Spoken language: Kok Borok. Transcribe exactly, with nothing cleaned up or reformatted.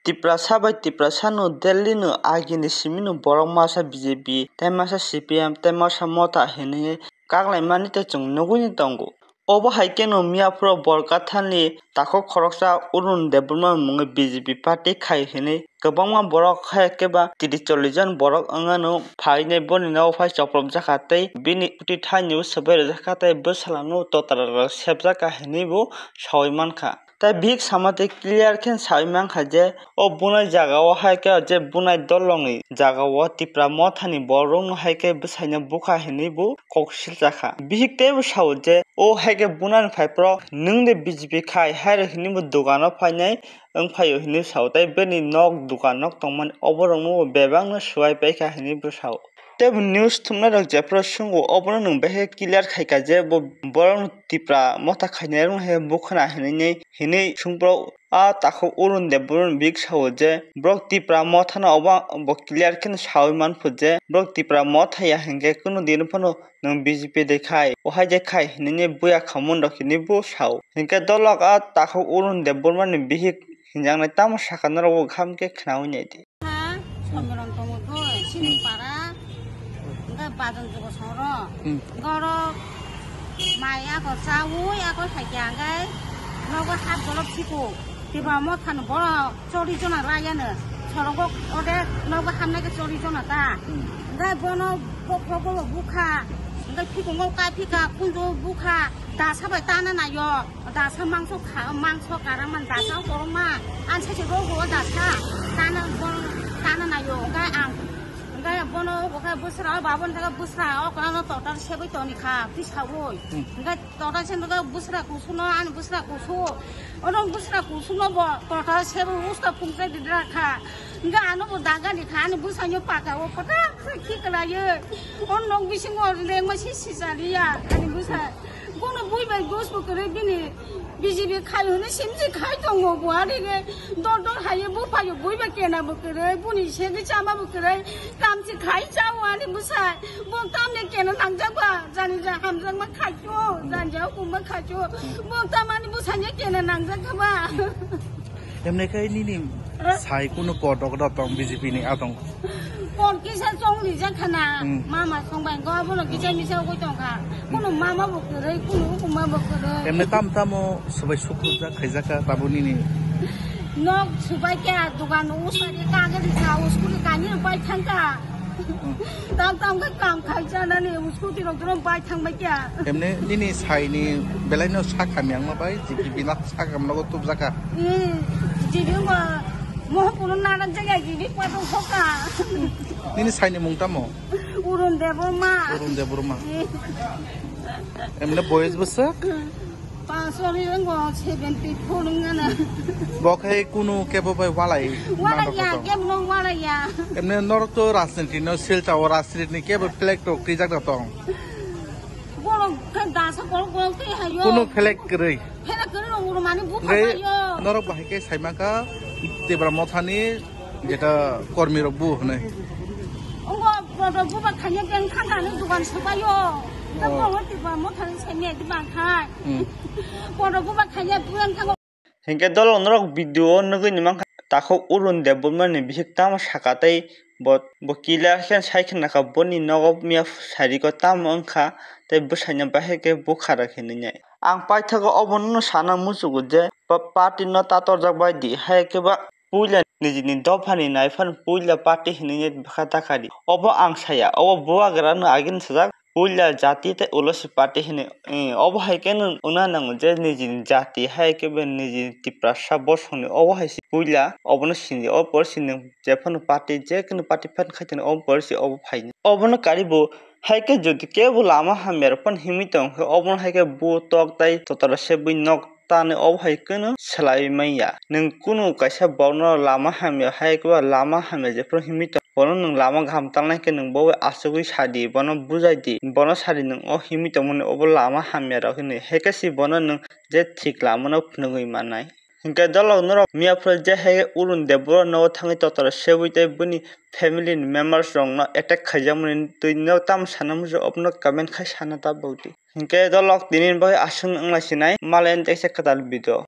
Tiprasa bai Tiprasa no Delhi no agini simi no borok masa B J P tei masa C P M tei masa Motha hinwi kaklaimani tei chwng nugwi tongo. Obo hai kheno miyaphoro Borkathani takhuk khoroksa Arun Debbarma mungwi B J P party khai hinwi kwbangma borok hai khe ba tris chollish jon borok wngmano phainai boni nogo phai chopropjakha tei bini scooty thainwi swbai rwjakha tei bwsala no totra rok sepjakha hinwi bo sawi mankha. Tei bihik sama tei clear khe sawi mankha je o bunai jaga o hai khe je bunai dolongni jaga o Tipra Mothani borok no hai khe bwsaino bukha hinwi bo kok siljakha. Bihik teibo sao je o hai khe bunani phaiphuru nwng de B J P khai hai rok hinwi bo dogano phainai wng phaio hinwi sao tei bini nok dogan nok tongmani oborokno bo bebakno swbai paikha hinwi bo sao. Tei bo news thumnai rok jephuru sungo obono nwng bahai clear khaikha je bo borok Tipra Motha khainai rok hai bukhana hinwi hinwi sungphuru a takhuk Arun Debbarma ni bihik sao je borok Tipra Mothano obo bo clear kheno sawi manphu je borok Tipra Motha ya hinkhe kunu dino phano nwng B J P de khai o hai je khai hinwi buya khamung rok hinwi bo sao hinkhe dolok a takhuk Arun Debbarma ni bihik hinjaknai tamo sakha norok bo kaham khe khnaui naidi. Ha, Somiron tongo kho, sini para, hingke bajon jugo soro. Hmm. Hingke oro mai ako chaui, ako saikya hingke nogo hap dolok siko. Tipra Mothani borok chori jona rayano. Sorogo ode nogo hamnai ke chori jona ta. Hmm. Hingke bono bokro bolo bukha. Hingke phikungo kai phika, kunjo bukha. Dasa bai tana nayo. Dasa mangso kha, mangso karang man dasa korong ma. An se se rogo dasa. Tana bon, tana nayo. Hingke ang, hingke bono obo khe bwsra, o babon thaka bwsra, o kono total sebai toni kha, twi saui. Hmm. Hingke total se nokha bwsra kusuno, ani bwsra kusu. Ono bwsra kusuno bo total sebai usta phungsa didra kha. Hingke ano bo dagani kha, ani bwsaino paka o pata khiklayo. O nok bisingo lengma si sisaliya, ani bwsa. Bono bui bai dos bo kwrwi bini B J P khai hwnwi simsi khai tongo bo, ani khe dol dol hai bo phaio bui bai kena bo kwrwi, buni segwi chama bo kwrwi, kamchi khai chao ani bwsa. Bo tamni kena nangjak ba, jani ja hamjakma khai cho, jani ja hukumma khai cho. Bo tamani bwsanya kena nangjak ba. Emne khai nini sai kunu kotok da tong B J P ni atong. Kon kisa chong rijak khana, hmm, mama song bai go abono kisa misa ugui tong kha. Kunu mama bo kwrwi, kunu ukuma bo kwrwi. Emne tam tamo swbai sukrujak khaijak kha tabo nini. Nok swbai kya, dogan usari kagari kha, uskuri kani bai thang kha. Hmm. Tam tam khe kam khai chanani scooty rok doro bai thang bai kya. Emne nini sai ni belai no sak hamya wngma bai G P B nak sak hamno go tubjaka. Hmm, G P B wngma mohon puno narak jaga G P B pato hoka. Nini sai ni mung tamo? Arun Debbarma. Arun Debbarma. Hmm. Emne boyes bwsak? Pangsori wngkha seventy four wngkha na. Bo khe kunu kebo bai walai. Walai ya, kebo no walai ya. Emne norok to rajniti no sil chao, rajniti ni kebo flag rok twijak da tong. Borok khe dasa borok borok twi hayo. Kunu flag kwrwi. Flag kwrwi rok uro mani bukha hayo. Norok bahai khe sai mangkha Tipra Mothani jeta kormi rok bu hwnwi. Ongo bodo buba khanya beng thang thang ni dukan subayo. Oh. Tamo Tipra Mothani semi adi bang khai. Hmm. Bodo buba khanya beng thang. Hinkhe dolok norok video o nugwi ni mankha takhuk Arun Debbarma ni bihik tamo saka tei bo, bo kila khe sai khna kha boni nogo miya sari ko tamo wngkha tei bwsai no bahai khe bukha rok hinwi nai. Ang paithago obo no sana muchugo je pa-, party no tatorjak bai di hai khe ba Puila nijini dophani naiphano puila party hinwi bwkha dakha di. Obo ang saya, obo bubagra no agini sajak puila jati tei ulo se party hinwi. Eh, obo hai khe nwng wngna nango je nijini jati hai khe bo nijini Tiprasa bosongni obo hai se puila obono sindi. Obo pore se nwng jephano party, je kheno party phan khai tongni obo pore se obo phaini. Obono karibo hai khe jodi kebo lama hamya rok phano himwi tong khe obono hai khe bo tok tai totoro sebwi nok tani obo hai kheno swlaiwi manya. Nwng kunu kaisa borokno lama hamya hai khe ba lama hamya jephuru himwi tong, bono nwng lama kaham tangnai khe nwng bo bai achugwi sa di, bono bujai di, bono sa di nwng o himwi tongmani obo lama hamya rok hinwi. Hai khe se bono nwng je thik lamano phunugwi mannai. Hinkhe dolok norok miya phuru je hai khe Arun Debbarma nogo thangwi totoro sebwi tei bini family ni members rokno attack khaijakmani twi norok tamo sana muchung obono comment khai sana ta bokdi. Hinkhe dolok tini bagwi aswk wng lai sinai, malai ani teksa kwtal video.